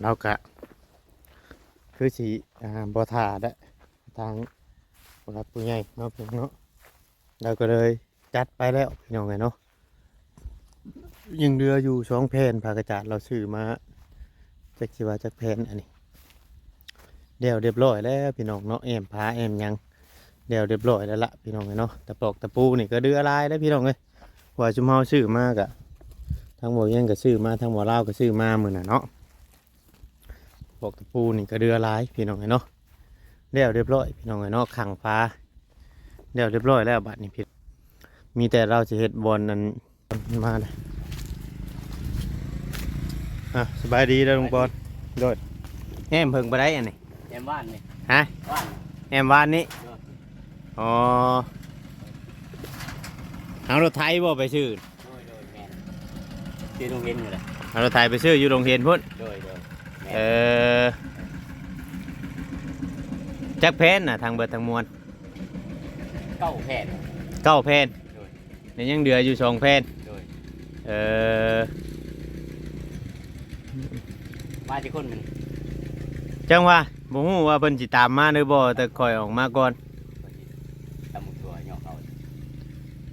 ລາວກະຄືຊິ ອ່າ ບໍ່ຖ້າແຫຼະ ທາງຜູ້ຫຼັກຜູ້ໃຫຍ່ເນາະ ເນາະ ລາວກໍເລີຍຈັດໄປແລ້ວ ພີ່ນ້ອງເອີຍເນາະ. ຍັງເຫຼືອຢູ່ສອງແຜ່ນ ຜ້າກະຈາດລາວຊື້ມາ ຈັກຊິວ່າຈັກແຜ່ນ ອັນນີ້ແລ້ວຮຽບຮ້ອຍແລ້ວ ພີ່ນ້ອງເນາະ. ແອ້ມຝາແອ້ມຫຍັງ ແລ້ວຮຽບຮ້ອຍແລ້ວລະ ພີ່ນ້ອງເອີຍເນາະ. ຕະປອກຕະປູນີ້ກໍເຫຼືອຫຼາຍເດ້ ພີ່ນ້ອງເອີຍ ວ່າຊຸມເຮົາຊື້ມາກະ ທາງບໍ່ວຽງກໍຊື້ມາ ທາງບໍ່ລາວກໍຊື້ມາມື້ນັ້ນເນາະ. ປອກຕະປູນີ້ກໍເຫຼືອຫຼາຍ ພີ່ນ້ອງເອີຍເນາະ. ແລ້ວຮຽບຮ້ອຍ ພີ່ນ້ອງເອີຍເນາະ ຂ້າງຝາແລ້ວຮຽບຮ້ອຍແລ້ວ. ບາດນີ້ພີ່ ມີແຕ່ລາວຊິເຮັດບ່ອນນັ້ນມາເດ້. ອ່ະ ສະບາຍດີເດີລຸງປອນ. ໂດຍ ແອ້ມເພິ່ງບໍ່ໄດ້ອັນນີ້ ແອ້ມວານນີ້ ຮະ ວານ ແອ້ມວານນີ້. ໂດຍ ອໍ ເອົາລົດໄຖບໍ່ໄປຊື້? ໂດຍ ໂດຍ ແມ່ນ ຢູ່ໂຮງຮຽນນີ້ແຫຼະ. ເອົາລົດໄຖໄປຊື້ຢູ່ໂຮງຮຽນພຸ້ນ. ໂດຍ ໂດຍ ແມ່ນ ເອີ ຈັກແຜ່ນນະ ທັງເບິດທັງມວນ? ເກົ້າແຜ່ນ ເກົ້າແຜ່ນ. ໂດຍ ແລ້ວຍັງເຫຼືອຢູ່ສອງແຜ່ນ. ໂດຍ ເອີ ມາຈັກຄົນມັນ ຈັ່ງວ່າບໍ່ຮູ້ວ່າເພິ່ນຊິຕາມມາຫຼືບໍ່ ແຕ່ຂ້ອຍອອກມາກ່ອນ. ຕຳບັກທົ່ວຫຍໍ້ເຂົາ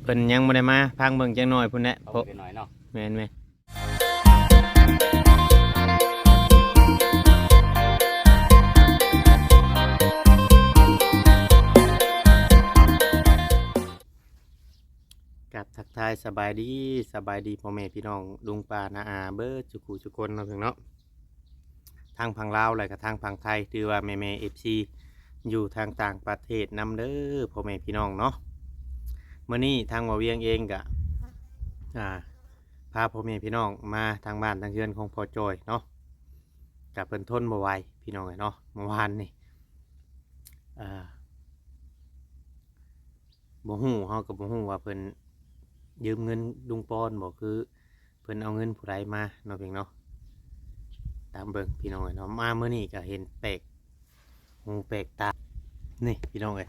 ເພິ່ນຍັງບໍ່ໄດ້ມາ ພັງເບິ່ງຈັກໜ້ອຍພຸ້ນແຫຼະ ເພາະ ເອົາໄປໜ້ອຍເນາະ. ແມ່ນໆ ກັບທັກທາຍສະບາຍດີ ສະບາຍດີພໍ່ແມ່ພີ່ນ້ອງລຸງປ້ານ້າອາເບິດສູ່ຄູ່ສູ່ຄົນເນາະ ເພິ່ນເນາະ. ທັງຝັ່ງລາວ ແລະກະທັງຝັ່ງໄທ ຖືວ່າແມ່ໆ ເອັຟຊີ ຢູ່ທາງຕ່າງປະເທດນຳເດີ ພໍ່ແມ່ພີ່ນ້ອງເນາະ. ມື້ນີ້ທາງບ່າວວຽງເອງກະ ອ່າ ພາພໍ່ແມ່ພີ່ນ້ອງມາທາງບ້ານທາງເຮືອນຂອງພໍ່ຈ່ອຍເນາະ. ກະເພິ່ນທົນບໍ່ໄຫວ ພີ່ນ້ອງເອີຍເນາະ. ເມື່ອວານນີ້ ອ່າ ບໍ່ຮູ້ ເຮົາກໍບໍ່ຮູ້ວ່າເພິ່ນຢືມເງິນລຸງປອນບໍ່ ຄືເພິ່ນເອົາເງິນຜູ້ໃດມາເນາະ ເພິ່ນເນາະ. ຕາມເບິ່ງ ພີ່ນ້ອງເອີຍເນາະ. ມາມື້ນີ້ກໍເຫັນແປກຫູແປກຕາ ນີ້ ພີ່ນ້ອງເອີຍ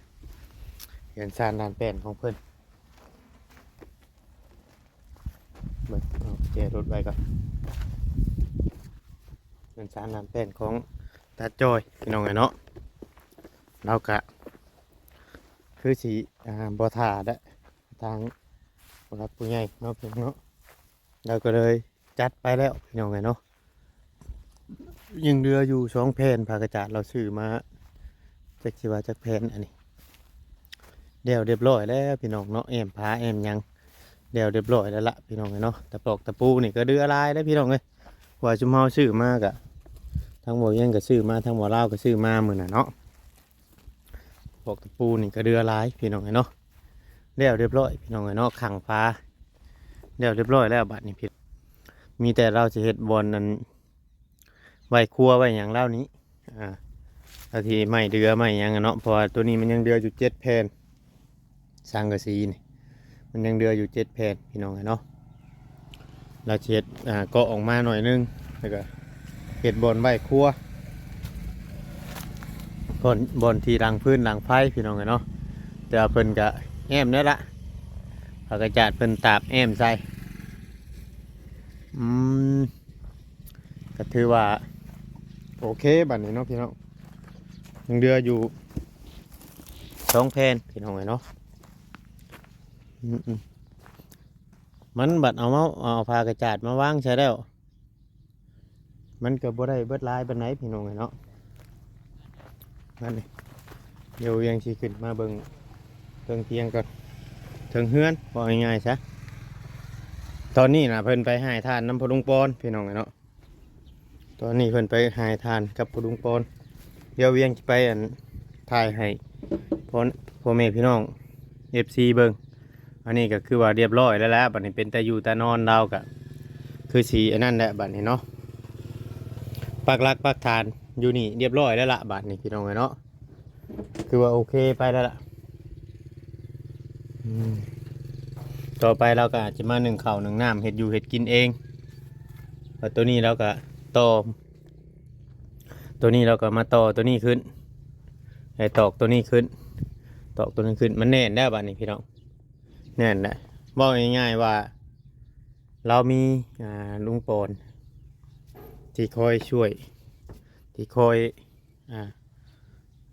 ເຮືອນຊານລານແປ້ນຂອງເພິ່ນ. ເບິ່ງ ເອົາແຈລົດໄວ້ກ່ອນ. ເຮືອນຊານລານແປ້ນຂອງຕາຈ່ອຍ ພີ່ນ້ອງເອີຍເນາະ. ລາວກະຄືຊິ ອ່າ ບໍ່ຖ້າແຫຼະ ທາງຜູ້ຫຼັກຜູ້ໃຫຍ່ເນາະ ເນາະ. ລາວກໍເລີຍຈັດໄປແລ້ວ ພີ່ນ້ອງເອີຍເນາະ. ຍັງເຫຼືອຢູ່ສອງແຜ່ນ ຜ້າກະຈາດລາວຊື້ມາ ຈັກຊິວ່າຈັກແຜ່ນ ອັນນີ້ແລ້ວຮຽບຮ້ອຍແລ້ວ ພີ່ນ້ອງເນາະ. ແອ້ມຝາແອ້ມຫຍັງແລ້ວຮຽບຮ້ອຍແລ້ວລະ ພີ່ນ້ອງເອີຍເນາະ. ຕະປອກຕະປູນີ້ກໍເຫຼືອຫຼາຍເດ້ ພີ່ນ້ອງເອີຍ ວ່າຊຸມເຮົາຊື້ມາກະ ທາງບໍ່ວຽງກໍຊື້ມາ ທາງບໍ່ລາວກໍຊື້ມາມື້ນັ້ນເນາະ. ປອກຕະປູນີ້ກໍເຫຼືອຫຼາຍ ພີ່ນ້ອງເອີຍເນາະ. ແລ້ວຮຽບຮ້ອຍ ພີ່ນ້ອງເອີຍເນາະ ຂ້າງຝາແລ້ວຮຽບຮ້ອຍແລ້ວ. ບາດນີ້ພີ່ ມີແຕ່ລາວຊິເຮັດບ່ອນນັ້ນ ໄວ້ຄົວໄວ້ຫຍັງລາວນີ້ ອ່າ ລາວຊິໄມ້ເດືອໄມ້ຫຍັງເນາະ. ເພາະວ່າໂຕນີ້ມັນຍັງເຫຼືອຢູ່ເຈັດແຜ່ນ ສັງກະສີນີ້ ມັນຍັງເຫຼືອຢູ່ເຈັດແຜ່ນ ພີ່ນ້ອງເອີຍເນາະ. ລາວຊິເຮັດ ອ່າ ເກາະອອກມາໜ້ອຍໜຶ່ງ ແລ້ວກໍເຮັດບ່ອນໄວ້ຄົວ ບ່ອນ ບ່ອນທີ່ດັງຟືນດັງໄຟ ພີ່ນ້ອງເອີຍເນາະ. ແຕ່ວ່າເພິ່ນກະແອ້ມແລ້ວລະ ຜ້າກະຈາດເພິ່ນຕາກແອ້ມໃສ່. ອືມ ກໍຖືວ່າໂອເຄບາດນີ້ເນາະ ພີ່ນ້ອງ. ຍັງເຫຼືອຢູ່ສອງແຜ່ນ ພີ່ນ້ອງເອີຍເນາະ. ອືມໆ ມັນບັດເອົາມາ ເອົາຜ້າກະຈາດມາວາງໃສ່ແລ້ວ ມັນກໍບໍ່ໄດ້ເບິດຫຼາຍປານໃດ ພີ່ນ້ອງເອີຍເນາະ. ນັ້ນນີ້ ດຽວວຽງຊິຂຶ້ນມາເບິ່ງເທິງທຽງກ່ອນ ເທິງເຮືອນ ເວົ້າງ່າຍໆຊະ. ຕອນນີ້ນະ ເພິ່ນໄປຫາຍທານນຳພໍ່ລຸງປອນ ພີ່ນ້ອງເອີຍເນາະ. ຕອນນີ້ເພິ່ນໄປຫາຍທານກັບພໍ່ລຸງປອນ. ດຽວວຽງຊິໄປ ອັນ ຖ່າຍໃຫ້ພໍ່ ພໍ່ແມ່ພີ່ນ້ອງ ເອັຟຊີ ເບິ່ງ. ອັນນີ້ກໍຄືວ່າຮຽບຮ້ອຍແລ້ວລະ ບາດນີ້ເປັນຕາຢູ່ຕານອນລາວກໍຄືຊິອັນນັ້ນແຫຼະບາດນີ້ເນາະ. ປັກຫຼັກປັກຖານຢູ່ນີ້ຮຽບຮ້ອຍແລ້ວລະ ບາດນີ້ ພີ່ນ້ອງເອີຍເນາະ. ຄືວ່າໂອເຄໄປແລ້ວລະ. ອືມ ຕໍ່ໄປລາວກໍອາດຈະມາໜຶ້ງເຂົ້າໜຶ້ງນ້ຳ ເຮັດຢູ່ເຮັດກິນເອງ. ແລ້ວໂຕນີ້ລາວກໍຕໍ່ ໂຕນີ້ລາວກໍມາຕໍ່ໂຕນີ້ຂຶ້ນ ໃຫ້ຕອກໂຕນີ້ຂຶ້ນ ຕອກໂຕນັ້ນຂຶ້ນ. ມັນແໜ້ນແລ້ວບາດນີ້ ພີ່ນ້ອງ ແໜ້ນແຫຼະ. ເວົ້າງ່າຍໆວ່າ ລາວມີ ອ່າ ລຸງປອນທີ່ຄອຍຊ່ວຍ ທີ່ຄອຍ ອ່າ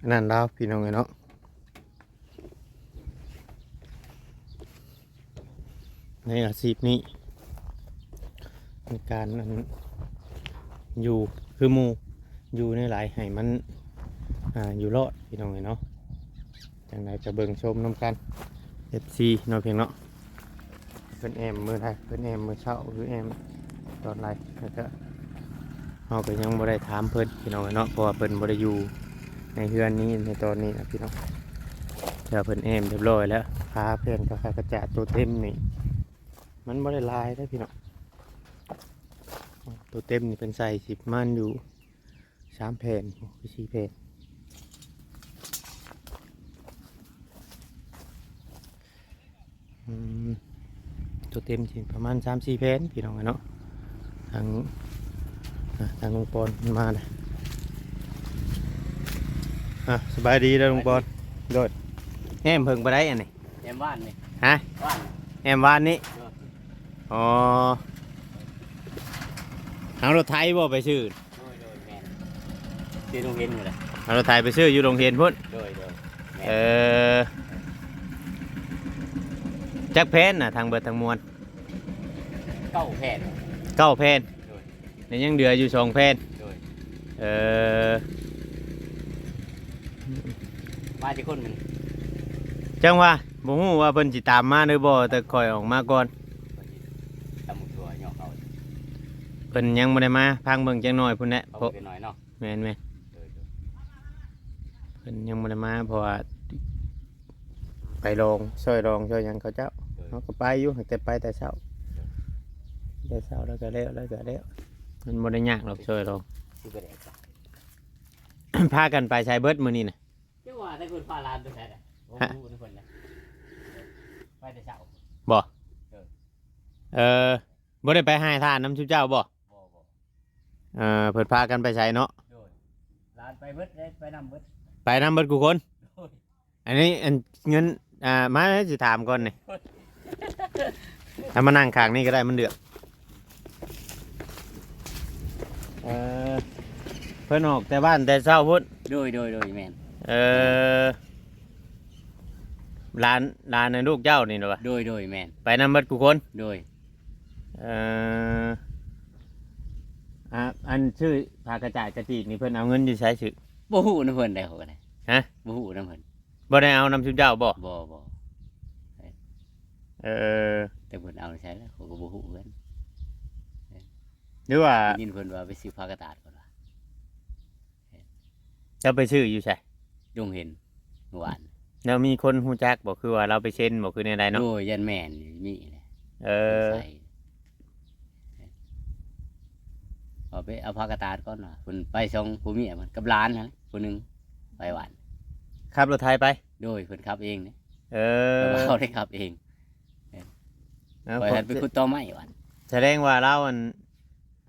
ອັນນັ້ນລາວ ພີ່ນ້ອງເອີຍເນາະ. ໃນອາຊີບນີ້ ໃນການ ອັນ ຢູ່ຄືໝູ່ ຢູ່ແນວໃດໃຫ້ມັນ ອ່າ ຢູ່ລອດ ພີ່ນ້ອງເອີຍເນາະ. ຈັ່ງໃດກໍເບິ່ງຊົມນຳກັນ ເອັຟຊີ ເນາະ ພຽງເນາະ. ເພິ່ນແອ້ມມື້ໃດ ເພິ່ນແອ້ມມື້ເຊົ້າ ຫຼືແອ້ມຕອນໃດ ແລ້ວກໍເຮົາກໍຍັງບໍ່ໄດ້ຖາມເພິ່ນ ພີ່ນ້ອງເອີຍເນາະ ເພາະວ່າເພິ່ນບໍ່ໄດ້ຢູ່ໃນເຮືອນນີ້ໃນຕອນນີ້ນະ ພີ່ນ້ອງ. ແຕ່ວ່າເພິ່ນແອ້ມຮຽບຮ້ອຍແລ້ວ ພາແຜ່ນພາກະຈາດໂຕເຕັມນີ້ ມັນບໍ່ໄດ້ຫຼາຍເດ້ ພີ່ນ້ອງ. ໂຕເຕັມນີ້ເພິ່ນໃສ່ຊິປະມານຢູ່ ສາມແຜ່ນ ໂອ້ ຄືສີ່ແຜ່ນ. ອືມ ໂຕເຕັມຊິປະມານສາມສີ່ແຜ່ນ ພີ່ນ້ອງເນາະ. ທາງ ອ່າ ທາງລຸງປອນເພິ່ນມາແລ້ວ. ອ່າ ສະບາຍດີເດີລຸງປອນ. ໂດຍ ແອ້ມເພິ່ງປານໃດອັນນີ້? ແອ້ມວານນີ້. ຮະ? ວານ ແອ້ມວານນີ້. ໂດຍ. ອໍ ເອົາລົດໄຖບໍ່ໄປຊື້? ໂດຍ ໂດຍ ແມ່ນ ທີ່ໂຮງຮຽນພຸ້ນແຫຼະ. ເອົາລົດໄຖໄປຊື້ຢູ່ໂຮງຮຽນພຸ້ນ. ໂດຍ ໂດຍ ແມ່ນ. ເອີ ຈັກແຜ່ນນະ ທັງເບິດທັງມວນ? ເກົ້າແຜ່ນ. ເກົ້າແຜ່ນ. ໂດຍ. ແລ້ວຍັງເຫຼືອຢູ່ສອງແຜ່ນ. ໂດຍ. ເອີ ມາຈັກຄົນມື້ນີ້? ຈັ່ງວ່າ ບໍ່ຮູ້ວ່າເພິ່ນຊິຕາມມາຫຼືບໍ່ ແຕ່ຂ້ອຍອອກມາກ່ອນ. ຕຳບັກຖົ່ວຫຍໍ້ເຂົາ ເພິ່ນຍັງບໍ່ໄດ້ມາ ພັງເບິ່ງຈັກໜ້ອຍພຸ້ນແຫຼະ. ເອົາ ເພາະ ເປັນໜ້ອຍເນາະ. ແມ່ນໆ. ໂດຍ ໂດຍ. ເພິ່ນຍັງບໍ່ໄດ້ມາ ເພາະວ່າໄປລອງ ຊ່ອຍລອງຊ່ອຍຫຍັງເຂົາເຈົ້າ. ໂດຍ. ເຮົາກໍໄປຢູ່ ແຕ່ໄປແຕ່ເຊົ້າ. ໂດຍ. ແຕ່ເຊົ້າແລ້ວກໍແລ້ວ ແລ້ວກໍແລ້ວ ມັນບໍ່ໄດ້ຍາກດອກ ຊ່ອຍລອງ. ຊິໄປແດກ ພາກັນໄປໃສເບິດມື້ນີ້ນະ? ເຈົ້າວ່າແຕ່ເພິ່ນພາຫຼານໄປໃສນະ? ບໍ່ ຮະ? ຮູ້ນຳເພິ່ນນະ ໄປແຕ່ເຊົ້າ. ບໍ່? ເອີ ເອີ ບໍ່ໄດ້ໄປໃຫ້ທານນຳຊຸມເຈົ້າບໍ່? ບໍ່ ບໍ່. ເອີ ເພິ່ນພາກັນໄປໃສເນາະ? ໂດຍ. ຫຼານໄປເບິດເດ້ ໄປນຳເບິດ. ໄປນຳເບິດທຸກຄົນ? ໂດຍ. ອັນນີ້ ອັນ ເງິນ ອ່າ ມາ ຊິຖາມກ່ອນນີ້ ເອົາມານັ່ງຂ້າງນີ້ກໍໄດ້ ມັນເດືອດ. ເອີ ເພິ່ນອອກແຕ່ບ້ານແຕ່ເຊົ້າພຸ້ນ? ໂດຍ ໂດຍ ໂດຍ ແມ່ນ. ເອີ ຫຼານ ຫຼານໃນລູກເຈົ້ານີ້ນະວະ? ໂດຍ ໂດຍ ແມ່ນ. ໄປນຳເບິດທຸກຄົນ? ໂດຍ. ເອີ ອ່າ ອັນຊື້ຜ້າກະຈາດກະຈີກນີ້ ເພິ່ນເອົາເງິນຢູ່ໃສຊື້? ບໍ່ຮູ້ນຳເພິ່ນໃດ ຂ້ອຍກໍໄດ້. ຮະ? ບໍ່ຮູ້ນຳເພິ່ນ. ບໍ່ໄດ້ເອົານຳຊຸມເຈົ້າບໍ່? ບໍ່ ບໍ່. ເອີ ແຕ່ເພິ່ນເອົາໃສແລ້ວ ຂ້ອຍກໍບໍ່ຮູ້ຄືກັນ. ຫຼືວ່າ ໄດ້ຍິນເພິ່ນວ່າໄປຊື້ຜ້າກະຈາດ ເພິ່ນວ່າ. ເຈົ້າໄປຊື້ຢູ່ໃສ? ດົງເຫັນ ເມື່ອວານ. ແລ້ວມີຄົນຮູ້ຈັກບໍ່? ຄືວ່າລາວໄປເຊັນບໍ່? ຄືແນວໃດເນາະ? ໂອ້ຍ ຢ້ານແມ່ນ ມີແຫຼະ. ເອີ ເອົາໄປເອົາຜ້າກະຈາດກ່ອນວ່າ ເພິ່ນໄປສອງຜົວເມຍ ເພິ່ນກັບຫຼານຫັ້ນແຫຼະ ຜູ້ໜຶ່ງໄປວານ. ຂັບລົດໄຖໄປ? ໂດຍ ເພິ່ນຂັບເອງເດ້. ເອີ ເຂົາໄດ້ຂັບເອງ. ເອີ ຂ້ອຍຫັ້ນໄປຂຸດຕໍໄມ້ວານ. ສະແດງວ່າລາວ ອັນ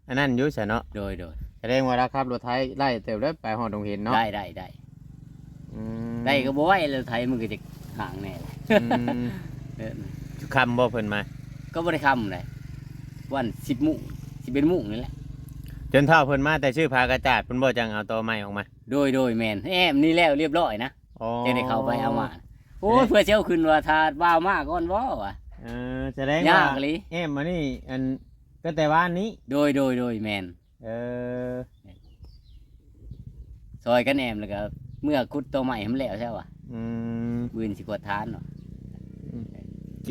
ອັນນັ້ນຢູ່ຊະເນາະ. ໂດຍ ໂດຍ. ສະແດງວ່າລາວຂັບລົດໄຖໄດ້ເຕີບເລີຍ ໄປຮອດດົງເຫັນເນາະ. ໄດ້ ໄດ້ ໄດ້. ອືມ ໄດ້ກໍບໍ່ໄວ ລົດໄຖມັນກໍຈະຫ່າງແດ່. ອືມ ເອີ ຄ່ຳບໍ່ເພິ່ນມາ? ກໍບໍ່ໄດ້ຄ່ຳໃດ ປະມານສິບໂມງ ສິບເອັດໂມງນີ້ແຫຼະ. ຈົນເຖົ້າເພິ່ນມາແຕ່ຊື້ຜ້າກະຈາດພຸ້ນບໍ່ ຈັ່ງເອົາຕໍໄມ້ອອກມາ? ໂດຍ ໂດຍ ແມ່ນ. ແອ້ມນີ້ແລ້ວລຽບຮ້ອຍນະ. ອໍ ຈັ່ງໄດ້ເຂົ້າໄປເອົາມາ. ໂອ້ຍ ເອີ ເພື່ອຊິເອົາຂຶ້ນວ່າ ຖ້າບ່າວມາກ່ອນບໍ່ວ່າ. ເອີ ສະແດງວ່າຍາກອີ່ຫຼີ ແອ້ມອັນນີ້ ອັນ ຕັ້ງແຕ່ວານນີ້. ໂດຍ ໂດຍ ໂດຍ ແມ່ນ. ເອີ ຊ່ອຍກັນແອ້ມ ແລ້ວກໍເມືອຂຸດຕໍໄມ້ໃຫ້ມັນແລ້ວຊະວ່າ. ອືມ ມື້ອື່ນຊິກວດຖານເນາະ. ອືມ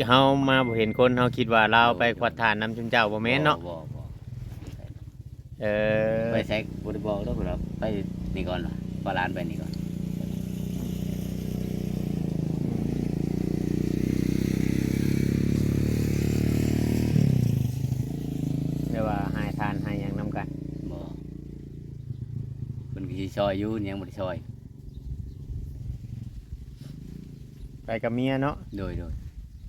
ເຮົາມາບໍ່ເຫັນຄົນ ເຮົາຄິດວ່າລາວໄປກວດຖານນຳຊຸມເຈົ້າ ບໍ່ແມ່ນເນາະ? ບໍ່ ບໍ່ ບໍ່. ເອີ ໄປໃສບໍ່ໄດ້ບອກດອກ ເພິ່ນວ່າໄປນີ້ກ່ອນວ່າ ພາຫຼານໄປນີ້ກ່ອນ. ແຕ່ວ່າໃຫ້ທານໃຫ້ຫຍັງນຳກັນ? ບໍ່ ເພິ່ນກໍຊິຊ່ອຍຢູ່ ຍັງບໍ່ໄດ້ຊ່ອຍ. ໄປກັບເມຍເນາະ? ໂດຍ ໂດຍ.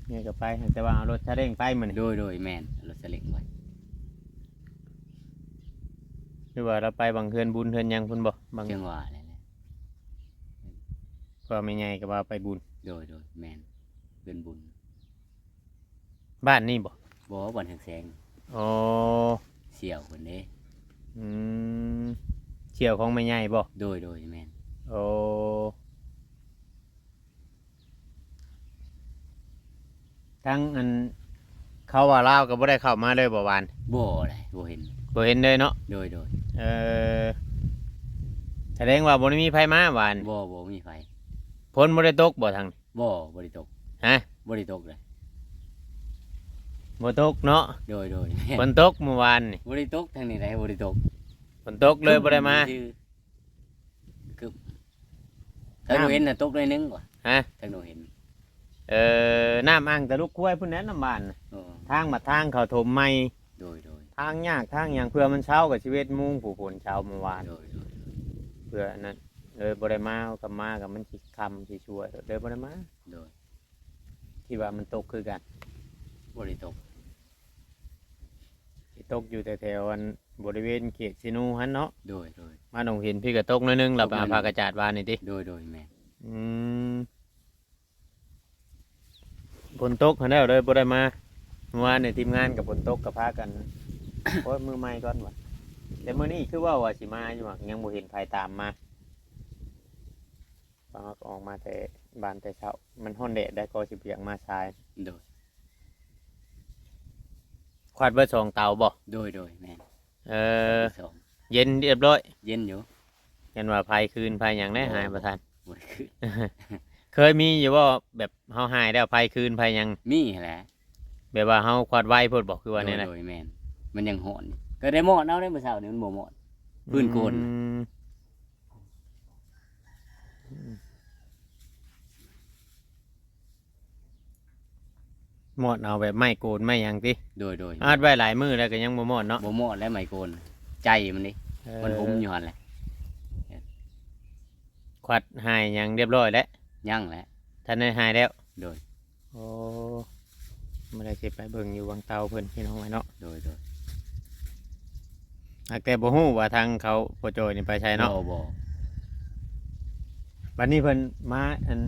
ເມຍກໍໄປ ແຕ່ວ່າເອົາລົດຊາເລ້ງໄປມື້ນີ້? ໂດຍ ໂດຍ ແມ່ນ ເອົາລົດຊາເລ້ງໄປ. ຫຼືວ່າລາວໄປບາງເຮືອນບຸນເຮືອນຫຍັງພຸ້ນບໍ່? ບາງ ຈັ່ງວ່າແຫຼະ ເພາະວ່າແມ່ໃຫຍ່ກໍວ່າໄປບຸນ. ໂດຍ ໂດຍ ແມ່ນ ເຮືອນບຸນ. ບ້ານນີ້ບໍ່? ບໍ່ ບ້ານແສງໆ. ອໍ ສ່ຽວເພິ່ນເດ້. ອືມ ສ່ຽວຂອງແມ່ໃຫຍ່ບໍ່? ໂດຍ ໂດຍ ແມ່ນ. ໂອ້ ທາງອັນ ເຂົາວ່າລາວກໍບໍ່ໄດ້ເຂົ້າມາເລີຍບໍ່ວານ? ບໍ່ເລີຍ ບໍ່ເຫັນ ບໍ່ເຫັນເລີຍເນາະ? ໂດຍ ໂດຍ. ເອີ ສະແດງວ່າບໍ່ໄດ້ມີໃຜມາວານ? ບໍ່ ບໍ່ມີໃຜ. ຝົນບໍ່ໄດ້ຕົກບໍ່ທາງ? ບໍ່ ບໍ່ໄດ້ຕົກ. ຮະ? ບໍ່ໄດ້ຕົກເລີຍ. ບໍ່ຕົກເນາະ? ໂດຍ ໂດຍ. ຝົນຕົກມື້ວານນີ້? ບໍ່ໄດ້ຕົກ ທາງນີ້ໄດ໋ ບໍ່ໄດ້ຕົກ. ຝົນຕົກເລີຍບໍ່ໄດ້ມາ? ຄື ທາງໜູເຫັນນະຕົກໜ້ອຍໜຶ່ງວ່າ. ຮະ? ທາງໜູເຫັນ. ເອີ ນ້ຳອ່າງຕະລຸກຄວາຍພຸ້ນແຫຼະ ນ້ຳບານນະ. ເອີ ທາງ ບາດທາງເຂົາຖົມໃໝ່. ໂດຍ ໂດຍ. ທາງຍາກທາງຫຍັງ ເພື່ອມັນເຊົາກໍສິບເອັດໂມງ ຜູ້ຝົນເຊົາມື້ວານ. ໂດຍ ໂດຍ. ເພື່ອອັນນັ້ນ ເລີຍບໍ່ໄດ້ມາ ເອົາກັບມາກໍມັນຊິຄ່ຳຊິຊົ່ວ ເລີຍບໍ່ໄດ້ມາ. ໂດຍ. ທີ່ວ່າມັນຕົກຄືກັນ? ບໍ່ໄດ້ຕົກ. ຊິຕົກຢູ່ແຖວໆ ອັນ ບໍລິເວນເຂດເຊໂນຫັ້ນເນາະ? ໂດຍ ໂດຍ. ມາໜອງຫີນພີ້ກໍຕົກໜ້ອຍໜຶ່ງ ແລ້ວໄປຫາ ຕົກໜ້ອຍໜຶ່ງ ພາກະຈາດວານນີ້ຕິ? ໂດຍ ໂດຍ ແມ່ນ. ອືມ ຝົນຕົກຫັ້ນແລ້ວເລີຍບໍ່ໄດ້ມາ. ເມື່ອວານນີ້ທີມງານກໍຝົນຕົກກໍພາກັນ ໂອ້ຍ ມື້ໃໝ່ກ່ອນວ່າ. ແຕ່ມື້ນີ້ຄືເວົ້າວ່າຊິມາຢູ່ ຍັງບໍ່ເຫັນໃຜຕາມມາ. ເຮົາກໍອອກມາແຕ່ບ້ານແຕ່ເຊົ້າ ມັນຮ້ອນແດດໄດ໋ ກໍຊິບໍ່ຢາກມາສາຍ. ໂດຍ. ຄວັດເບິດສອງເຕົາບໍ່? ໂດຍ ໂດຍ ແມ່ນ. ເອີ ຄວັດເບິດສອງ ເຢັນຮຽບຮ້ອຍ? ເຢັນຢູ່. ຢ້ານວ່າໄຟຄືນໄຟຫຍັງແດ່ ບໍ່ ຫາຍບໍ່ທັນ. ບໍ່ໄດ້ຄືນ. ເຄີຍມີຢູ່ບໍ່ ແບບເຮົາຫາຍແລ້ວໄຟຄືນໄຟຫຍັງ? ມີຫັ້ນແຫຼະ. ແບບວ່າເຮົາຄວັດໄວໂພດບໍ່ ຄືວ່າແນວໃດ? ໂດຍ ໂດຍ ແມ່ນ. ມັນຍັງຮ້ອນ ກໍໄດ້ມອດເອົາເດ້ ມື້ເຊົ້ານີ້ມັນບໍ່ມອດ ຟືນໂກນ. ອືມ. ມອດເອົາແບບໄມ້ໂກນໄມ້ຫຍັງຕິ? ໂດຍ ໂດຍ. ອັດໄວ້ຫຼາຍມື້ແລ້ວກໍຍັງບໍ່ມອດເນາະ? ບໍ່ມອດແລ້ວໄມ້ໂກນ ໃຈມັນເດ້. ເອີ ມັນຫຸມຢູ່ຫັ້ນແຫຼະ. ຄວັດຫາຍຫຍັງຮຽບຮ້ອຍແລ້ວ? ຍັງແຫຼະ. ທັນໄດ້ຫາຍແລ້ວ? ໂດຍ. ໂອ້ ມື້ໃດຊິໄປເບິ່ງຢູ່ວັງເຕົ່າເພິ່ນ ພີ່ນ້ອງເອີຍເນາະ. ໂດຍ ໂດຍ. ຫາກແຕ່ບໍ່ຮູ້ວ່າທາງເຂົາພໍ່ຈ້ອຍນີ້ໄປໃສເນາະ. ບໍ່ ບໍ່. ບັດນີ້ເພິ່ນມາ ອັນ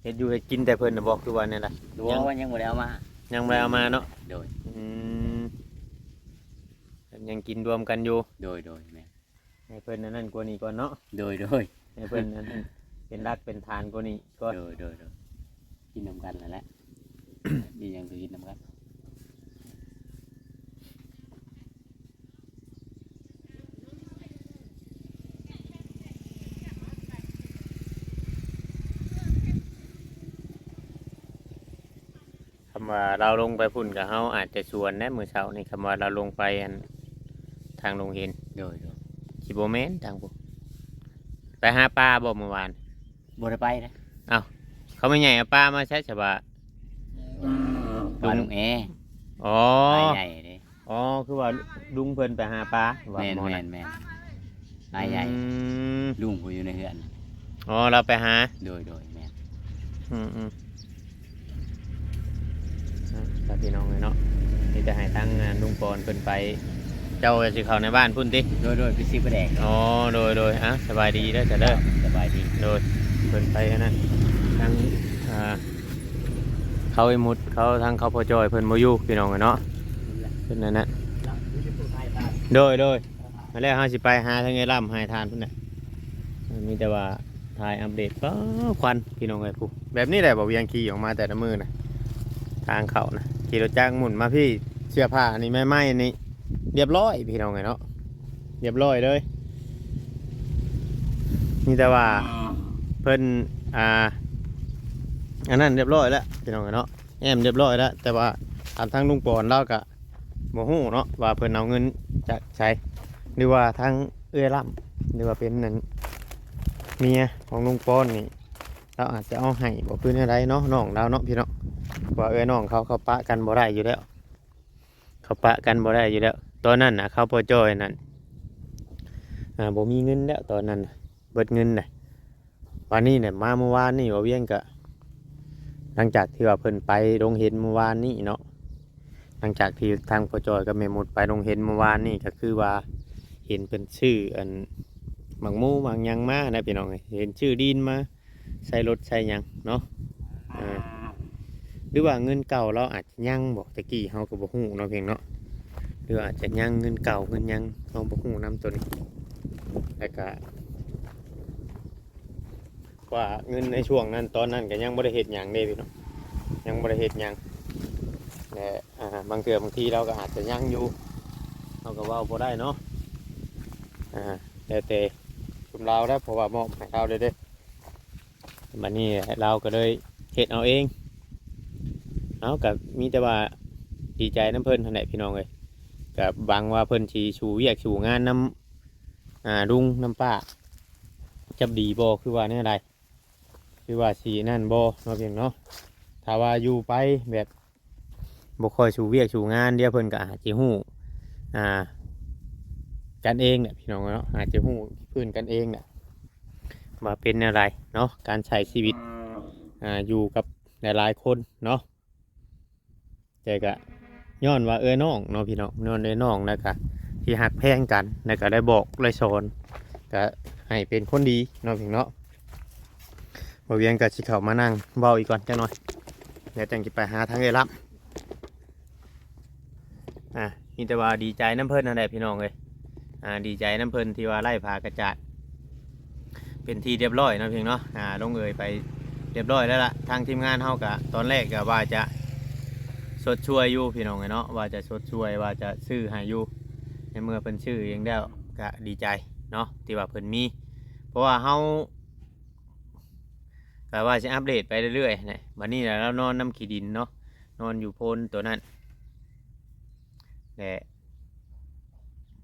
ເຮັດຢູ່ເຮັດກິນແຕ່ເພິ່ນນະບໍ່ ຄືວ່າແນວໃດ? ບໍ່ ຍັງ ຍັງບໍ່ໄດ້ເອົາມາ. ຍັງບໍ່ໄດ້ເອົາມາເນາະ. ໂດຍ. ອືມ ເພິ່ນຍັງກິນລວມກັນຢູ່. ໂດຍ ໂດຍ ແມ່ນ. ໃຫ້ເພິ່ນອັນນັ້ນກວ່ານີ້ກ່ອນເນາະ. ໂດຍ ໂດຍ. ໃຫ້ເພິ່ນອັນເປັນຫຼັກເປັນຖານກວ່ານີ້ກ່ອນ. ໂດຍ ໂດຍ ໂດຍ. ກິນນຳກັນຫັ້ນແຫຼະ ມີຫຍັງກໍກິນນຳກັນ. ຄຳວ່າລາວລົງໄປພຸ້ນກໍເຮົາອາດຈະສວນແດ່ມື້ເຊົ້ານີ້ ຄຳວ່າລາວລົງໄປອັນທາງດົງເຫັນ. ໂດຍ ໂດຍ. ຊິບໍ່ແມ່ນທາງພຸ້ນ ໄປຫາປາບໍ່ມື້ວານ? ບໍ່ໄດ້ໄປນະ. ອ້າວ ເຂົາແມ່ໃຫຍ່ເອົາປາມາໃຊ້ສະບະ? ປາລຸງແອ. ອໍ ອ້າຍໃຫຍ່ເດ້. ອໍ ຄືວ່າລຸງເພິ່ນໄປຫາປາວ່າ. ແມ່ນ ໝໍ ແມ່ນ ແມ່ນ. ອ້າຍໃຫຍ່ ອືມ ລຸງຜູ້ຢູ່ໃນເຮືອນ. ອໍ ລາວໄປຫາ. ໂດຍ ໂດຍ ແມ່ນ. ອືມ ອືມ ອ່ະ ພີ່ນ້ອງເອີຍເນາະ ມີແຕ່ໃຫ້ທາງ ອ່າ ລຸງປອນເພິ່ນໄປ. ເຈົ້າຊິເຂົ້າໃນບ້ານພຸ້ນຕິ? ໂດຍ ໂດຍ ໄປຊື້ປາແດກ. ອໍ ໂດຍ ໂດຍ. ອ່ະ ສະບາຍດີເດີ ສະເດີ. ສະບາຍດີ. ໂດຍ. ເພິ່ນໄປອັນນັ້ນ ທາງ ອ່າ ເຂົາໄອ້ມຸດ ເຂົາ ທາງເຂົາພໍ່ຈ້ອຍເພິ່ນບໍ່ຢູ່ ພີ່ນ້ອງເອີຍເນາະ. ເພິ່ນນັ້ນນະ. ໂດຍ ໂດຍ. ແລ້ວເຮົາຊິໄປຫາທາງເອື້ອຍລ້ຳ ໃຫ້ທ່ານພຸ້ນແຫຼະ. ມີແຕ່ວ່າຖ່າຍອັບເດດ. ປ້າ ຄວັນ ພີ່ນ້ອງເອີຍ ຜູ້ ແບບນີ້ແຫຼະ ບໍ່ວຽງຂີ່ອອກມາແຕ່ລະມື້ນະ ທາງເຂົ້ານະ ຂີ່ລົດຈັກໝຸ່ນມາພີ້. ເສື້ອຜ້ານີ້ໃໝ່ໆ ນີ້ ຮຽບຮ້ອຍ ພີ່ນ້ອງເອີຍເນາະ ຮຽບຮ້ອຍເລີຍ. ມີແຕ່ວ່າເພິ່ນ ອ່າ ອັນນັ້ນຮຽບຮ້ອຍແລ້ວ ພີ່ນ້ອງເອີຍເນາະ ແອ້ມຮຽບຮ້ອຍແລ້ວ. ແຕ່ວ່າຖາມທາງລຸງປອນ ລາວກະ ບໍ່ຮູ້ເນາະວ່າເພິ່ນເອົາເງິນຈາກໃສ ຫຼືວ່າທາງເອື້ອຍລ້ຳ ຫຼືວ່າເປັນອັນເມຍຂອງລຸງປອນນີ້ ລາວອາດຈະເອົາໃຫ້ບໍ່ ຄືແນວໃດເນາະ ນ້ອງລາວເນາະ ພີ່ນ້ອງ. ເພາະວ່າເອື້ອຍນ້ອງເຂົາ ເຂົາປະກັນບໍ່ໄດ້ຢູ່ແລ້ວ ເຂົາປະກັນບໍ່ໄດ້ຢູ່ແລ້ວ. ຕອນນັ້ນນະ ເຂົາພໍ່ຈ້ອຍນັ້ນ ອ່າ ບໍ່ມີເງິນແລ້ວ ຕອນນັ້ນນະ ເບິດເງິນນະ. ບາດນີ້ແຫຼະ ມາມື້ວານນີ້ ບ່າວວຽງກະ ຫຼັງຈາກທີ່ວ່າເພິ່ນໄປດົງເຫັນມື້ວານນີ້ເນາະ ຫຼັງຈາກທີ່ທາງພໍ່ຈ້ອຍກັບແມ່ມຸດໄປດົງເຫັນມື້ວານນີ້ ກໍຄືວ່າເຫັນເພິ່ນຊື້ອັນ ໝາກໝູໝາກຫຍັງມານະ ພີ່ນ້ອງເອີຍ ເຫັນຊື້ດິນມາໃສ່ລົດໃສ່ຫຍັງເນາະ. ເອີ ຫຼືວ່າເງິນເກົ່າລາວອາດຈະຍັງບໍ່ ແຕ່ກີ້ເຮົາກໍບໍ່ຮູ້ເນາະ ພຽງເນາະ ຫຼືວ່າອາດຈະຍັງເງິນເກົ່າເງິນຫຍັງ ເຮົາບໍ່ຮູ້ນຳໂຕນີ້. ແລ ແຕ່ກະ ວ່າເງິນໃນຊ່ວງນັ້ນຕອນນັ້ນກໍຍັງບໍ່ໄດ້ເຮັດຫຍັງເດ້ພີ່ນ້ອງ ຍັງບໍ່ໄດ້ເຮັດຫຍັງ ແລະ ອ່າ ບາງເທື່ອບາງທີລາວກໍອາດຈະຍັງຢູ່ ເຮົາກໍເວົ້າບໍ່ໄດ້ເນາະ ອ່າ ແລ້ວແຕ່ຊຸມລາວແລ້ວ ເພາະວ່າມອບໃຫ້ລາວແລ້ວເດ້ ບັດນີ້ລາວກໍເລີຍເຮັດເອົາເອງ ເຮົາກໍມີແຕ່ວ່າດີໃຈນຳເພິ່ນຫັ້ນແຫຼະພີ່ນ້ອງເອີຍ ກໍຫວັງວ່າເພິ່ນຊິສູ້ວຽກສູ້ງານນຳ ອ່າ ລຸງນຳປ້າ ຈະດີບໍ່ ຄືວ່າແນວໃດ ຄືວ່າຊິນັ້ນບໍ່ເນາະ ພີ່ນ້ອງເນາະ ຖ້າວ່າຢູ່ໄປແບບບໍ່ຄ່ອຍສູ້ວຽກສູ້ງານ ດຽວເພິ່ນກໍອາດຊິຮູ້ ອ່າ ກັນເອງແຫຼະພີ່ນ້ອງເນາະ ອາດຈະຮູ້ພື້ນກັນເອງແຫຼະ ວ່າເປັນແນວໃດເນາະ ການໃຊ້ຊີວິດ ອ່າ ຢູ່ກັບຫຼາຍໆຄົນເນາະ ແຕ່ກະຍ້ອນວ່າເອື້ອຍນ້ອງເນາະພີ່ນ້ອງ ຍ້ອນເອື້ອຍນ້ອງ ແລ້ວກະທີ່ຮັກແພງກັນ ແລ້ວກະໄດ້ບອກໄດ້ສອນ ກະໃຫ້ເປັນຄົນດີເນາະພີ່ນ້ອງເນາະ ບ່າວວຽງກະຊິເຂົ້າມານັ່ງເວົ້າອີກກ່ອນຈັກໜ່ອຍ ແລ້ວຈັ່ງຊິໄປຫາທາງເອື້ອຍລຳ ອ່າ ມີແຕ່ວ່າດີໃຈນຳເພິ່ນຫັ້ນແຫຼະພີ່ນ້ອງເອີຍ ອ່າ ດີໃຈນຳເພິ່ນທີ່ວ່າໄດ້ຜ້າກະຈາດ ເປັນທີ່ຮຽບຮ້ອຍເນາະ ພີ່ນ້ອງເນາະ ອ່າ ລົງເອີຍໄປຮຽບຮ້ອຍແລ້ວລະ ທາງທີມງານເຮົາກະຕອນແລກກະວ່າຈະຊົດຊ່ວຍຢູ່ພີ່ນ້ອງເອີຍເນາະ ວ່າຈະຊົດຊ່ວຍ ວ່າຈະຊື້ໃຫ້ຢູ່ ໃນເມື່ອເພິ່ນຊື້ເອງແລ້ວກະດີໃຈເນາະ ທີ່ວ່າເພິ່ນມີ ເພາະວ່າເຮົາກະວ່າຊິອັບເດດໄປເລື້ອຍໆນະ ບັດນີ້ລະລາວນອນນຳຂີ້ດິນເນາະ ນອນຢູ່ໂພນໂຕນັ້ນແຫຼະ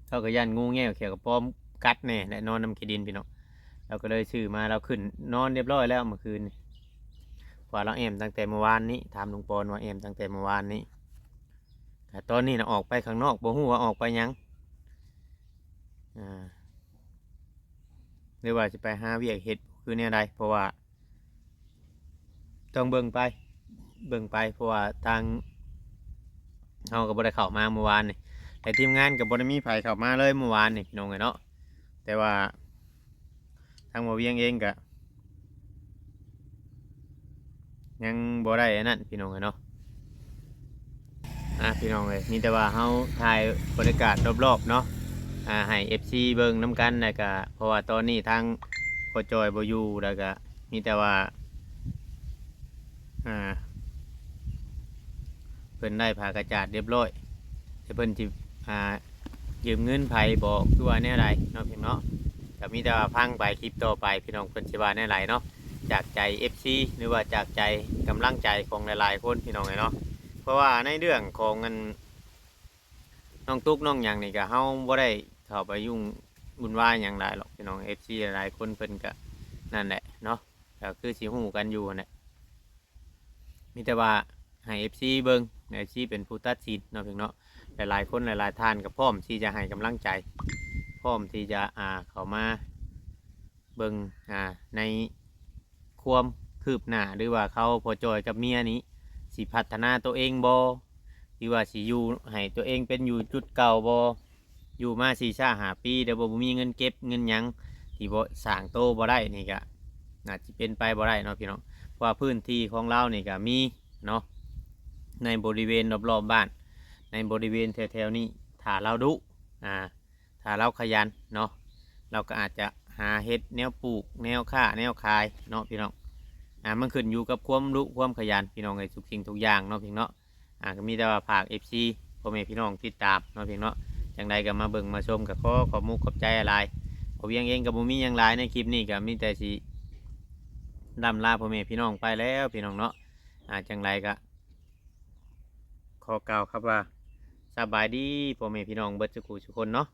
ເຮົາກໍຢ້ານງູແງວຂຽວກະປ້ອມກັດແດ່ແຫຼະ ນອນນຳຂີ້ດິນພີ່ນ້ອງ ລາວກໍເລີຍຊື້ມາ ລາວຂຶ້ນນອນຮຽບຮ້ອຍແລ້ວມື້ຄືນນີ້ ວ່າລາວແອ້ມຕັ້ງແຕ່ມື້ວານນີ້ ຖາມລຸງປອນວ່າແອ້ມຕັ້ງແຕ່ມື້ວານນີ້ ແຕ່ຕອນນີ້ນະອອກໄປຂ້າງນອກ ບໍ່ຮູ້ວ່າອອກໄປຫຍັງ ອ່າ ຫຼືວ່າຊິໄປຫາວຽກເຮັດ ຄືແນວໃດ ເພາະວ່າ ຕ້ອງເບິ່ງໄປ ເບິ່ງໄປ ເພາະວ່າທາງເຮົາກໍບໍ່ໄດ້ເຂົ້າມາມື້ວານນີ້ ແລະ ທີມງານກໍບໍ່ໄດ້ມີໃຜເຂົ້າມາເລີຍມື້ວານນີ້ ພີ່ນ້ອງເອີຍເນາະ ແຕ່ວ່າທາງບ່າວວຽງເອງກໍຍັງບໍ່ໄດ້ອັນນັ້ນ ພີ່ນ້ອງເອີຍເນາະ. ອ່າ ພີ່ນ້ອງເອີຍ ມີແຕ່ວ່າເຮົາຖ່າຍບັນຍາກາດລອບໆເນາະ ອ່າ ໃຫ້ເອັຟຊີເບິ່ງນຳກັນ ແລ້ວກະ ເພາະວ່າຕອນນີ້ທາງພໍ່ຈ່ອຍບໍ່ຢູ່ ແລ້ວກະມີແຕ່ວ່າ ອ່າ ເພິ່ນໄດ້ຜ້າກະຈາດຮຽບຮ້ອຍ ແຕ່ເພິ່ນຊິ ອ່າ ຢືມເງິນໃຜບໍ່ ຄືວ່າແນວໃດເນາະ ພີ່ນ້ອງເນາະ. ກະມີແຕ່ວ່າຟັງໄປ ຄລິບຕໍ່ໄປ ພີ່ນ້ອງເພິ່ນຊິວ່າແນວໃດເນາະ ຈາກໃຈເອັຟຊີ ຫຼືວ່າຈາກໃຈ ກຳລັງໃຈຂອງຫຼາຍໆຄົນ ພີ່ນ້ອງເອີຍເນາະ. ເພາະວ່າໃນເລື່ອງຂອງອັນ ນ້ອງຕຸກນ້ອງຫຍັງນີ້ກະ ເຮົາບໍ່ໄດ້ເຂົ້າໄປຫຍຸ້ງວຸ່ນວາຍຫຍັງຫຼາຍຫຼອກ ພີ່ນ້ອງ ເອັຟຊີຫຼາຍໆຄົນເພິ່ນກະນັ້ນແຫຼະເນາະ ກະຄືຊິຮູ້ກັນຢູ່ຫັ້ນແຫຼະ. ມີແຕ່ວ່າໃຫ້ເອັຟຊີເບິ່ງ ເອັຟຊີເປັນຜູ້ຕັດສິນເນາະ ພີ່ນ້ອງເນາະ. ຫຼາຍໆຄົນຫຼາຍໆທ່ານກໍພ້ອມທີ່ຈະໃຫ້ກຳລັງໃຈ ພ້ອມທີ່ຈະ ອ່າ ເຂົ້າມາເບິ່ງ ອ່າ ໃນຄວາມຄືບໜ້າ ຫຼືວ່າເຂົາ ພໍ່ຈ່ອຍກັບເມຍນີ້ ຊິພັດທະນາໂຕເອງບໍ່ ຫຼືວ່າຊິຢູ່ໃຫ້ໂຕເອງເປັນຢູ່ຈຸດເກົ່າບໍ່. ຢູ່ມາສີ່ຫ້າປີ ແລ້ວບໍ່ ບໍ່ມີເງິນເກັບເງິນຫຍັງ ທີ່ບໍ່ສ້າງໂຕບໍ່ໄດ້ນີ້ກະ ອາດຊິເປັນໄປບໍ່ໄດ້ເນາະ ພີ່ນ້ອງ. ເພາະວ່າພື້ນທີ່ຂອງລາວນີ້ກະມີເນາະ ໃນບໍລິເວນລອບໆບ້ານ ໃນບໍລິເວນແຖວໆນີ້ ຖ້າລາວດຸ ອ່າ ຖ້າລາວຂະຫຍັນເນາະ ລາວກໍອາດຈະຫາເຮັດແນວປູກ ແນວຄ້າ ແນວຂາຍເນາະ ພີ່ນ້ອງ. ອ່າ ມັນຂຶ້ນຢູ່ກັບຄວາມດຸຄວາມຂະຫຍັນ ພີ່ນ້ອງເອີຍ ທຸກສິ່ງທຸກຢ່າງເນາະ ພີ່ນ້ອງເນາະ. ອ່າ ກໍມີແຕ່ວ່າຝາກເອັຟຊີ ພໍ່ແມ່ພີ່ນ້ອງຕິດຕາມເນາະ ພີ່ນ້ອງເນາະ. ຈັ່ງໃດກໍມາເບິ່ງມາຊົມ ກໍຂໍຂອບມຸກຂອບໃຈຫຼາຍ. ບ່າວວຽງເອງກໍບໍ່ມີຫຍັງຫຼາຍໃນຄລິບນີ້ ກໍມີແຕ່ຊິລ່ຳລາພໍ່ແມ່ພີ່ນ້ອງໄປແລ້ວ ພີ່ນ້ອງເນາະ. ອ່າ ຈັ່ງໃດກໍຂໍກ່າວຄຳວ່າສະບາຍດີ ພໍ່ແມ່ພີ່ນ້ອງເບິດສູ່ຜູ້ສູ່ຄົນເນາະ.